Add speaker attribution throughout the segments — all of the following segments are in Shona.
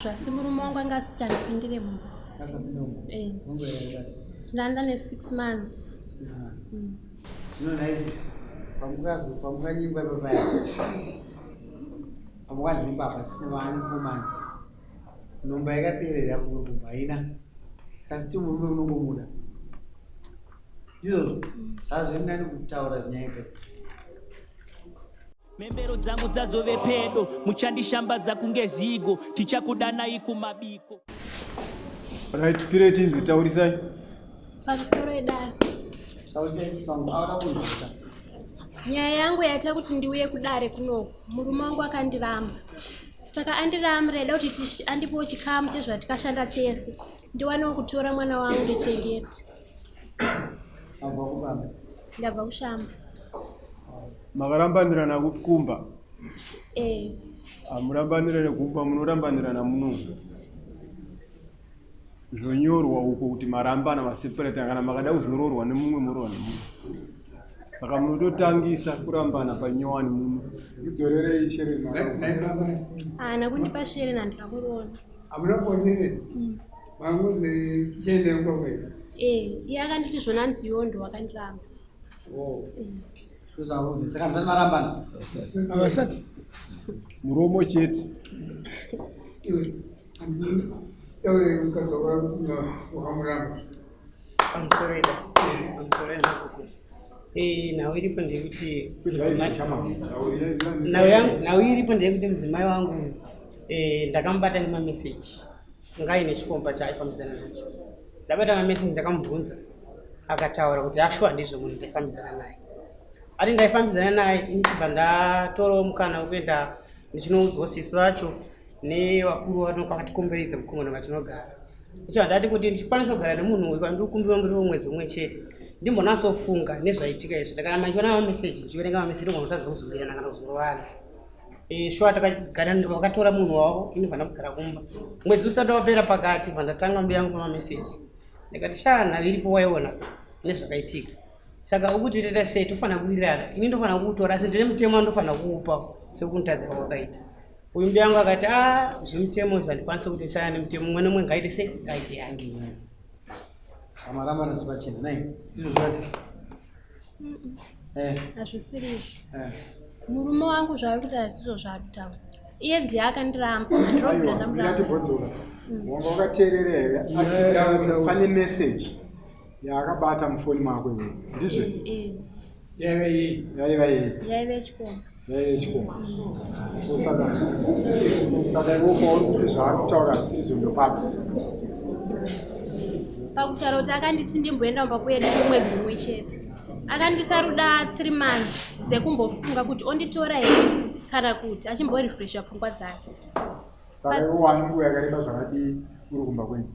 Speaker 1: Zvasi murume wangu anga asichandipindire mumba. Eh. Ndanda ne 6 months.
Speaker 2: 6 months. Zvino naisisi pamukazo pamukanyingwa ipapaya. Pamukazimba apa sisi vani 4 months. Nhomba yakaperera kumba haina. Saka still murume unongomuda. Ndizvozvo. Zvazviri nani kutaura zvinyaya igadzisi.
Speaker 3: Mhembero dzangu dzazove pedo, muchandishambadza kunge zigo, tichakudanai kumabiko.
Speaker 4: Right, pire tinzwe taurisai.
Speaker 1: Pamusoro edare.
Speaker 2: Taurisai sisi wangu, awada kunzwika.
Speaker 1: Nyaya yangu yaita kuti ndiuye kudare kunoku. Murume wangu akandiramba. Saka andiramba ndaida kuti andipewo chikamu chezvatikashanda tese. Ndiwanewo kutora mwana wangu ndichengete.
Speaker 2: Mabva kubaba.
Speaker 1: Ndabva kushamba.
Speaker 4: Makarambanirana kumba?
Speaker 1: Eh.
Speaker 4: Hamurambanirane kumba, munorambanirana muno. Zvonyorwa uko kuti marambana maseparate kana makada kuzoroorwa nemumwe moroorwa nemumwe. Saka munototangisa kurambana panyowani muno.
Speaker 5: Ndidzorerei shereni.
Speaker 1: Haana kundipa shereni handina kuriona.
Speaker 5: Hamuna kuonere? Mangu chiende kumba
Speaker 1: Eh, iye akanditi zvona nziyondo wakandiramba.
Speaker 2: Oh. Ndozvaunzi. Saka musati marambana.
Speaker 5: Havasati.
Speaker 4: Muromo chete.
Speaker 5: Taure mukadzi wakamuramba.
Speaker 6: Pamusoro ida. Pamusoro ida kukuti. Eh, nhau iripo ndeyekuti nhau iripo ndeyekuti mudzimai wangu eh, ndakamubata nemameseji anga aine chikomba chaaifambidzana nacho. Ndabata mameseji ndakamubvunza akataura kuti ashuwa ndizvo munhu ndaifambidzana naye. Ati ndaifambidzana naye ndichibva ndatorawo mukana wekuenda ndichinoudzwa sisi vacho nevakuru vanonga vakatikomberedza mukomana vatinogara. Ndichibva ndati kuti ndichikwanisa kugara nemunhu uyu pandikumbira ngiriwo mwedzi umwe chete ndimbonatsofunga nezvaitika izvi. Ndakaramba ndichiona mameseji ndichiverenga mameseji ndogona kutadza kuzowirirana kana kuzorovana. Eh, shuwa takagara vakatora munhu wavo ini bva ndamugara kumba mwedzi usati wapera pakati bva ndatanga mbuya yangu pamameseji ndikati shaa nhau iripo waiona nezvakaitika saka ukuti toita sei tofanira kuwirirana ini ndofanira kuutora asi ndine mutemo wandofanira kuupa sekunitadzira kwakaita uyu mbuya yangu akati a ah, zvemutemo izvi handikwanisi kuti ndisana nemutemo mumwe nemumwe ngaite sei ngaite yake
Speaker 2: Amaramba nasipachena nai ndizvo zvakasisi
Speaker 1: Eh. Hazvisiri izvo. Eh. Murume wangu zvaari kuti hazvisizvo zvaari kutaura. Iye ndiye akandiramba.
Speaker 5: Ndinatibhodzora. Wanga wakateerera here? Ati pane message yaakabata mufoni mako iwe. Ndizvo?
Speaker 1: Eh.
Speaker 5: Yaiva yei? Yaiva yei?
Speaker 1: Yaiva yechikomba.
Speaker 5: Yaiva yechikomba. Saka iwe kwauri kuti zvaari kutaura zvisizvo ndopapi?
Speaker 1: Pakutaura kuti akanditi ndimboenda kumba kwedu kwemwedzi umwe chete. Akanditi aruda 3 months dzekumbofunga kuti onditora here kana kuti achimborefresha pfungwa dzake.
Speaker 5: Saka iwe wane nguva yakareba zvakadii uri kumba kwenyu?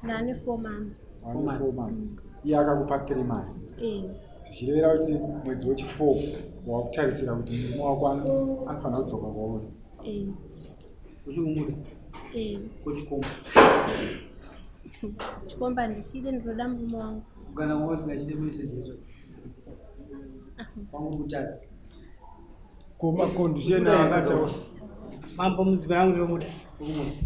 Speaker 1: Ndane 4 months.
Speaker 5: Wane 4 months. Iye akakupa 3 months.
Speaker 1: Eh.
Speaker 5: Zvichirevera kuti mwedzi wechi4 wakutarisira kuti murume wako anofanira kudzoka kwauri.
Speaker 1: Eh.
Speaker 2: Uchikumuda?
Speaker 1: Eh.
Speaker 2: Kuchikomba.
Speaker 1: Chikomba ndichide ndinoda murume wangu.
Speaker 2: Kana wanga usingachide message izvo. Wangu kutadza.
Speaker 4: Koma condition akataura.
Speaker 6: Mambo mudzimai wangu ndinomuda.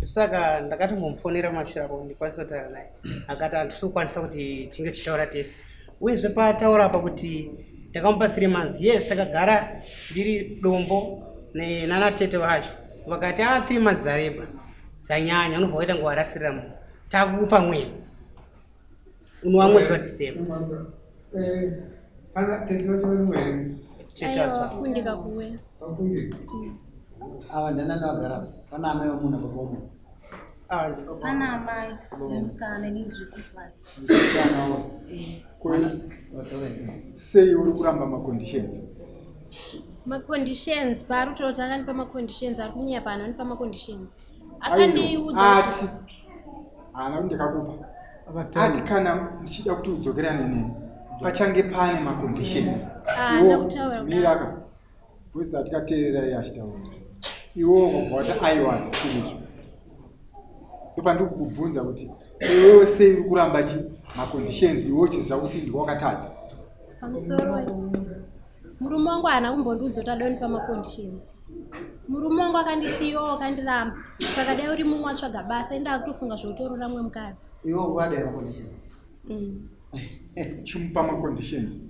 Speaker 6: Saka ndakatombomufonera mashure apo ndikwanisa kutaura naye. Akati handisi kukwanisa kuti tinge tichitaura tese. Uyezve paataura apa kuti ndakamupa 3 months. Yes, takagara ndiri dombo nana tete vacho. Vakati ah 3 months dzareba. Dzanyanya unobva waita nguva warasirira munhu. Takupa mwedzi. Unova mwedzi waDecember.
Speaker 5: Eh, ana tete vacho vari here?
Speaker 6: Tete
Speaker 1: Aiwa
Speaker 6: vacho.
Speaker 1: wakundika kuwe.
Speaker 5: Vakundika.
Speaker 2: Ava ndanani vagara pana amai vamunhu baba vomunhu.
Speaker 6: Ah, ndi baba.
Speaker 7: Pana amai nemusikana inini ndiri sisi vake.
Speaker 2: Ndisiyana wo.
Speaker 5: Sei uri kuramba maconditions?
Speaker 1: Maconditions paari kutaura kuti akandipa maconditions ari kunyepa anondipa maconditions. Akandiudza
Speaker 5: Ati haana kuti ndakakupa. Ati kana ndichida kuti udzokerane neni pachange pane maconditions.
Speaker 1: Ah,
Speaker 5: Iwo
Speaker 1: ndakutaura
Speaker 5: mira ka. Because atikateerera iye achitaura. Iwo ukabva wati aiwa hazvisiri izvo. Ndopandiri kukubvunza kuti iwewe sei uri kuramba chi maconditions iwe uchiziva kuti ndiwe wakatadza.
Speaker 1: Pamusoro. Murume wangu haana kumbondiudza kuti adoni pamaconditions. Murume wangu akanditi iwo wakandiramba, saka dai uri mumwe watsvaga basa, enda akutofunga zvekutorora mumwe mukadzi.
Speaker 2: Iwe ungada maconditions?
Speaker 5: Chimupa maconditions.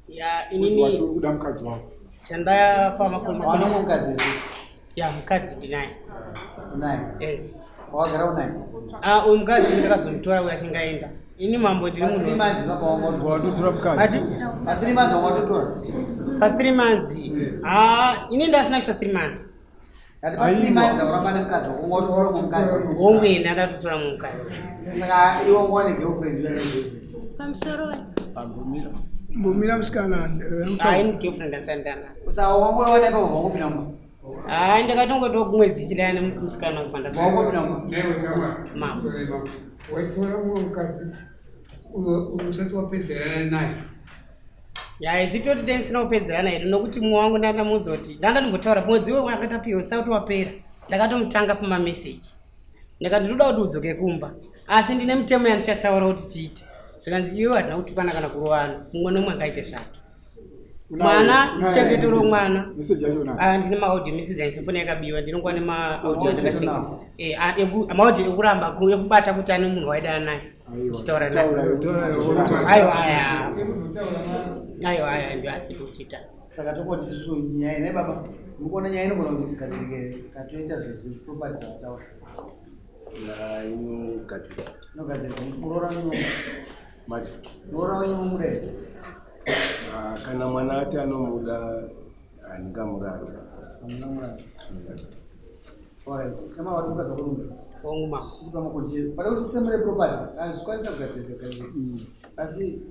Speaker 6: Ya,
Speaker 5: Uzi wati
Speaker 6: inini
Speaker 5: uri kuda mukadzi wako.
Speaker 6: chandapa
Speaker 2: Wana mumwe mukadzi here?
Speaker 6: Ya, mukadzi ndinaye.
Speaker 2: Unaye?
Speaker 6: Eh.
Speaker 2: Wagara unaye?
Speaker 6: Ah, uyu mukadzi ndakazomutora uyo achinge aenda. Ini mambo ndiri
Speaker 2: Pa three
Speaker 6: munhu
Speaker 2: months baba wangu watotora.
Speaker 4: Watotora mukadzi.
Speaker 6: Ati?
Speaker 2: Pa 3 months wanga watotora.
Speaker 6: Pa 3 months. Ah, ini ndasina kuisa 3 months.
Speaker 2: Ati pa 3 months auramba nemukadzi wako, wanga watotora mumwe mukadzi.
Speaker 6: Hongu, ine ndatotora mumwe mukadzi.
Speaker 2: Saka iwe wanga wane girlfriend, iwe ane girlfriend.
Speaker 1: Pamusoro.
Speaker 4: Ambomira.
Speaker 8: Mbomira musikana.
Speaker 6: Ah, ini girlfriend asandana.
Speaker 2: Saka wanga waona ipapo wangopinda mumba.
Speaker 6: Ah, ndakatongotiwo kumwedzi ichidana nemusikana wangu kwanda.
Speaker 2: Wangopinda mumba.
Speaker 6: Mambo.
Speaker 8: Waitora mumwe mukadzi usati wapedzerana naye?
Speaker 6: Ya, isitoti tendisina kupedzerana here, nokuti mumwe wangu ndandamuudza kuti ndandandimbotaura mwedzi uyo wakatapiwa usati wapera. Ndakatomutanga pamameseji, ndikati ndoda kuti udzoke kumba, asi ndine mitemo yandichataura kuti tiite. Zvikanzi iwe hatina kutukana kana kurovana, mumwe nomwe angaite zvake. Mwana ndichengetero mwana.
Speaker 5: Message yacho unayo?
Speaker 6: Ah, ndine maaudio message angu, foni yakabiwa, ndinongwa nemaaudio
Speaker 2: Audio
Speaker 6: andakachengetesa. Eh, maaudio ekuramba ekubata kuti ane munhu waidana naye.
Speaker 5: Aiwa,
Speaker 6: Tichitaura naye.
Speaker 5: taura kuti mudzokera.
Speaker 6: Aiwa, aya. Aiwa, aya ndio asipo kuchita.
Speaker 2: Saka tokoti isusu nyaya ine baba. Mukuona nyaya inogona kugadzirika here? Kana toita zvezveproperty zvavataura.
Speaker 9: Inogadzirika.
Speaker 2: Inogadzirika. Muroora wenyu.
Speaker 9: Mati.
Speaker 2: Muroora wenyu mumuda here?
Speaker 9: Ah, kana mwana ati anomuda, handingamurari.
Speaker 2: Hamuna murari. Alright. Kama wati mukadzi wako unomuda.
Speaker 6: Hongu mama.
Speaker 2: Tiri pamacondition. Pada kuti titsemure property. Hazvikwanisa kugadzirika gadzirika. Asi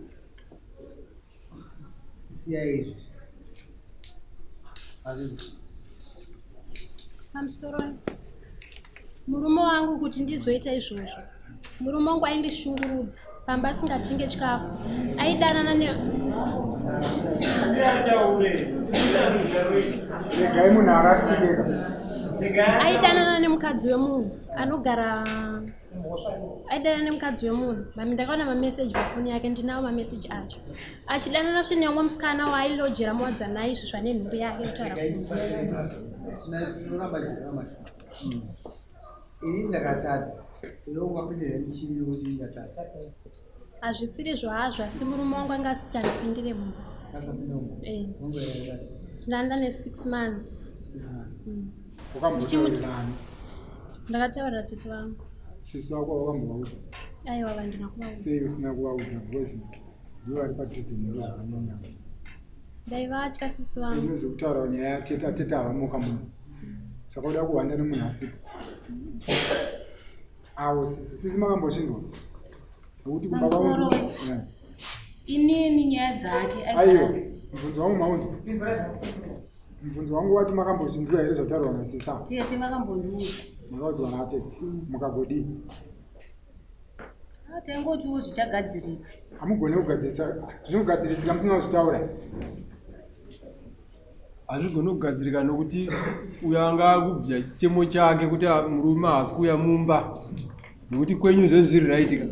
Speaker 2: siyai izvi. Hazvizvo.
Speaker 1: Pamusoro, murume wangu kuti ndizoita izvozvo, murume wangu aindishungurudza pamba asingatenge chikafu, aidanana ne
Speaker 5: Regai munhu arasike.
Speaker 1: Aidanana nemukadzi wemunhu anogara, aidanana nemukadzi wemunhu. Mami, ndakaona mameseji pafoni yake, ndinawo mameseji acho, achidanana futi neumwe musikana waailojera muwadzanai izvo zvane nhumbu yake kutaura.
Speaker 2: Regai ndibatsire. Tinoramba tichigara mashoko. Ini ndakatadza. Iwe ungapindira muchiri kuti ndatadza.
Speaker 1: Hazvisiri zvazvo, asi murume wangu anga asichandipindire mumba.
Speaker 2: Asapinda mumba.
Speaker 1: Eh.
Speaker 2: Ungoera basi.
Speaker 1: Ndanda ne6 months.
Speaker 2: 6 months.
Speaker 5: Wakambotaurira ani?
Speaker 1: Ndakataurira tete vangu.
Speaker 5: Sisi wako wakambovaudza?
Speaker 1: Aiwa, vandina kuvaudza.
Speaker 5: Sei usina kuvaudza? Because ndivo vari padhuze newe zvakanyanya.
Speaker 1: Ndaivatya sisi vangu.
Speaker 5: Inonzi kutaura nyaya yatete, atete havamuka munhu. Saka uda kuhwanda nemunhu asipo. Avo sisi makambozvinzwa? Nokuti kumba
Speaker 7: Pamusoro.
Speaker 5: kwangu. Yeah.
Speaker 7: Inini nyaya dzake
Speaker 5: Aiwa, mubvunzo wangu maunzwa. Mubvunzo wangu wati makambozvinzwa here zvataurwa nasisi avo?
Speaker 7: Tete vakambondiudza.
Speaker 5: Makaudzwa naatete. Mukagodii?
Speaker 7: Ah, taingotiwo zvichagadzirika.
Speaker 5: Hamugoni kugadzirisa, zvinogadzirisika musina kuzvitaura.
Speaker 4: Hazvigoni kugadzirika nokuti uyo anga akubvya chichemo chake kuti murume haasi kuuya mumba, nokuti kwenyu zvenyu zviri raitika,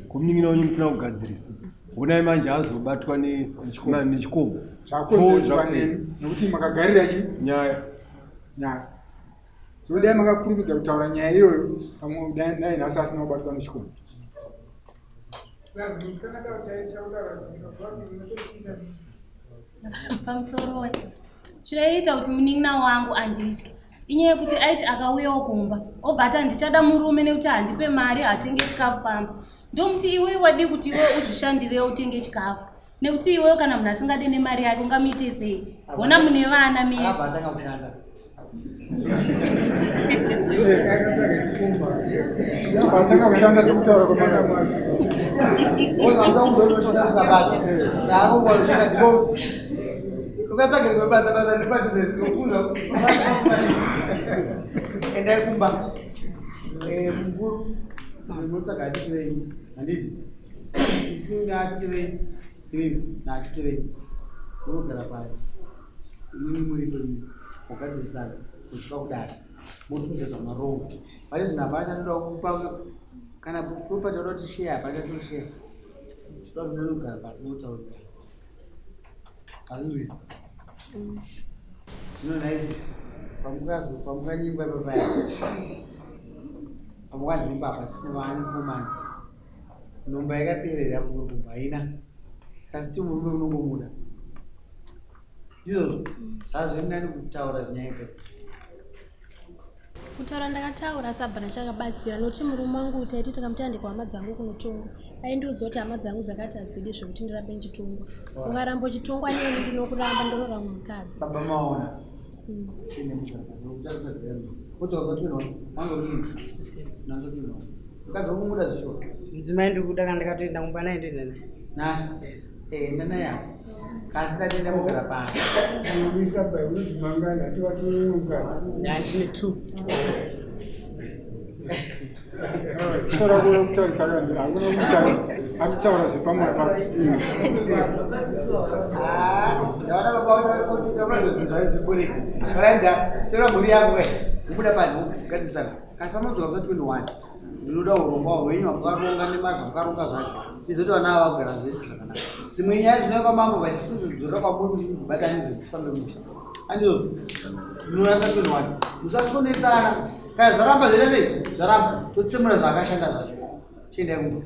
Speaker 4: kumunin'ina wenyu musina kugadzirisa. Honai manje azobatwa nechikomba.
Speaker 5: Zvakonzerwa nemi nokuti makagarira chi
Speaker 4: nyaya.
Speaker 5: Nyaya. So dai makakurumidza kutaura nyaya iyoyo, pamwe dai nhasi asina kubatwa nechikomba.
Speaker 7: Pamusoro, chiraiita kuti munin'ina wangu anditye inyaya yekuti aiti akauyawo kumba obva ati handichada murume nekuti handipe mari, hatenge chikafu pamba. Ndomuti iwe wadii kuti iwe uzvishandirewo utenge chikafu, nekuti iwewe kana munhu asingade nemari yake ungamuite sei? Hona mune vana
Speaker 2: Akabva
Speaker 7: mese.
Speaker 2: atanga kushanda.
Speaker 5: Atanga kushanda sekutaura kwamaka.
Speaker 2: Ukatsvagire kwebasa, basa riri padhuze, ndinokuudza basa. Endai kumba. Mukuru, munotsvaga atete venyu, handiti? Sisi naatete venyu, ivimi naatete venyu munogara pasi, imimi muripo, imi mugadzirisana kusvika kudare, motiudza zvamarongo. Pane zvinhu hapana chanoda kupa kana property vanoda kuti share, hapana chatoshare. Toda kuti munogara pasi motaurira. Hazvinzwisi. Zvino naisisi pamukazo pamukanyingwa ipapaya pamukadzimba apa sisina vane komanje nhomba yakaperera kumba haina sasi ti murume unongomuda ndizvozvo zvazviri nani kutaura zvinyaya igadzisi.
Speaker 1: Kutaura ndakataura asi hapana chakabatsira nokuti murume wangu taiti takamuti ande kuhama dzangu kunotongwa aindiudza kuti hama dzangu dzakati hadzidi zvekuti ndirambe ndichitongwa. Ukaramba uchitongwa neni ndinokuramba ndoroora mumwe mukadzi.
Speaker 2: Baba maona. Mukadzi wangu muda zvishuwa.
Speaker 6: Mudzimai ndikuda kana ndikatoenda kumba naye ndoenda naye.
Speaker 2: Nhasi. Eh, enda naye apo. Kasi ndatenda kugara pano.
Speaker 8: Unobisa pai unozimangana ati watounga.
Speaker 6: Ndine two.
Speaker 5: Sora kuno kutarisa kandi hakuna kutarisa akutaura zvepamwe pako.
Speaker 2: Ndaona baba kuti taura zvinhu zvayo zviburiki. Varanda tora mhuri yako kai. Kubuda panze kugadzisana. Kasi vanodzoka kuza 21. Ndinoda urongwa hwenyu hwamukaronga nemazvamukaronga zvacho. Ndizoti vana ava kugara zvese zvakanaka. Dzimwe nyaya dzinouya kwamambo but isusu dzoda kwamuri kuti mudzibatanidze dzifambe mushe. Andizvo? Munouya kuza 21. Musasonetsana. Kana zvaramba zvoita sei? Zvaramba. Totsemura zvaakashanda zvacho. Chiendai kumba.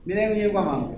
Speaker 2: Mirai kunyengwa mambo.